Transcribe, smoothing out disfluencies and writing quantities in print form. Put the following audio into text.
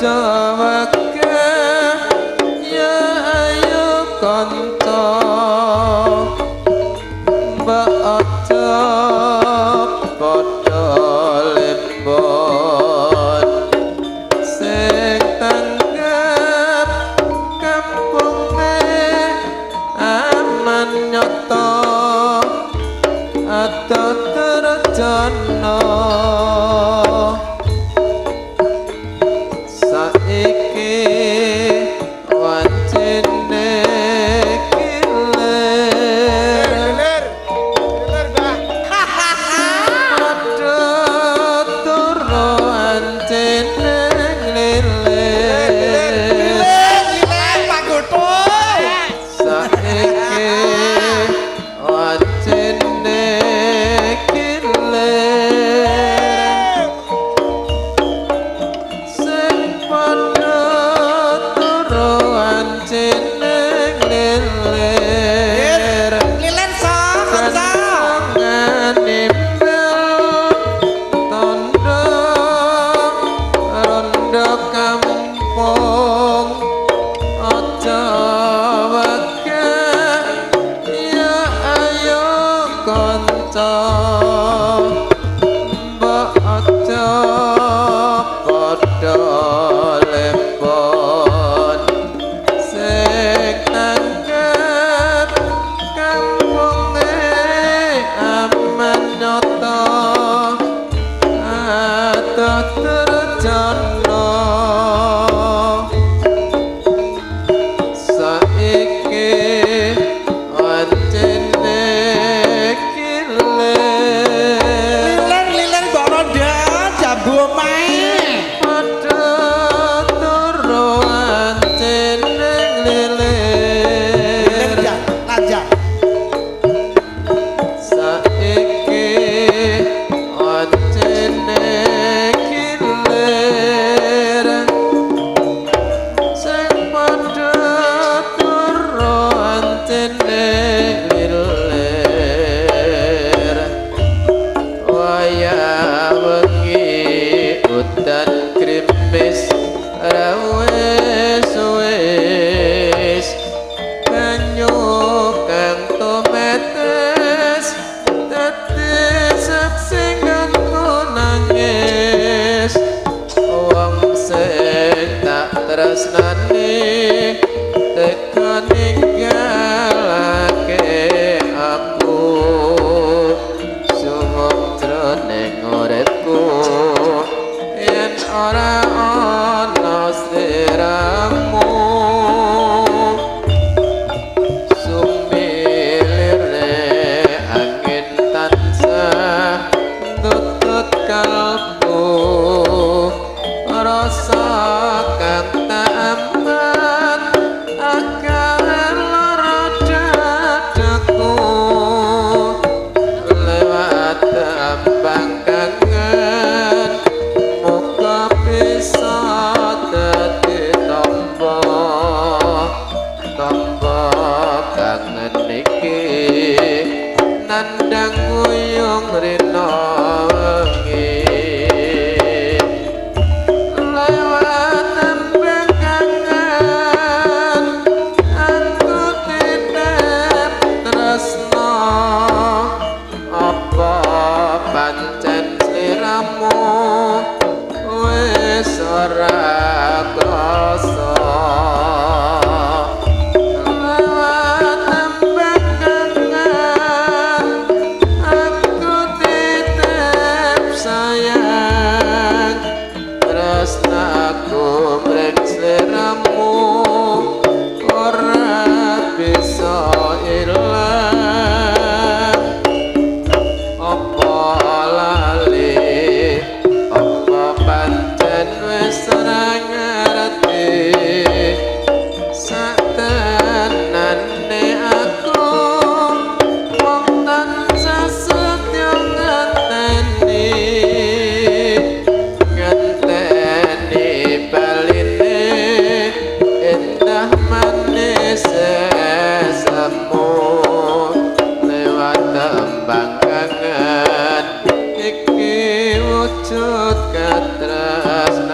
Aja wegah ya ayo kanca, mbok aja padha lembon sing tanggap kampunge aman nyata atau terjana. Saiki wancine kilir Lilir. Lilir, Mbah. Padha turu ancine nglilir. Lilir, lilir, Pak Gutu. Saiki wancine kilir sing padha turu ancine nglilir. Lilir so, kanca. Nimbel tondo rondo kampung, aja wegah ya ayo kanca, mbok aja padha lembon sing tanggap kampunge aman nyata atau terjana. Saiki wancine kilir Lilir, lilir mbok ronda jambu omahe. Padha turu ancine Lilir nglilir. Jak, lanjak. Saiki wancine kilir sing padha turu ancine nglilir. Wayah wengi udan grimis rawis wis banyu kang tumetes dadi saksi nggonku nangis. Wong sing tak tresnani teka ninggalake aku, sumuk jroning uripku yen ora ana sliramu. Sumilire angin tansah tutut kalbu, rasa kang tak aman akan lara dadaku lewat tembang kangen, muga bisa dadi tombo tombo kangen iki nandang nguyung rina wengi. Lewat tembang kangen aku titip tresno, apa pancen sliramu wis ora krasa. Lewat tembang kangen aku titip sayang, tresnaku mring sliramu ora bisa ilang. Apa lali, apa pancen wis ora ngerti satenane aku wong tansah setya ngenteni, ngenteni baline endah manis semu lewat tembang kangen iki wujud katresnan.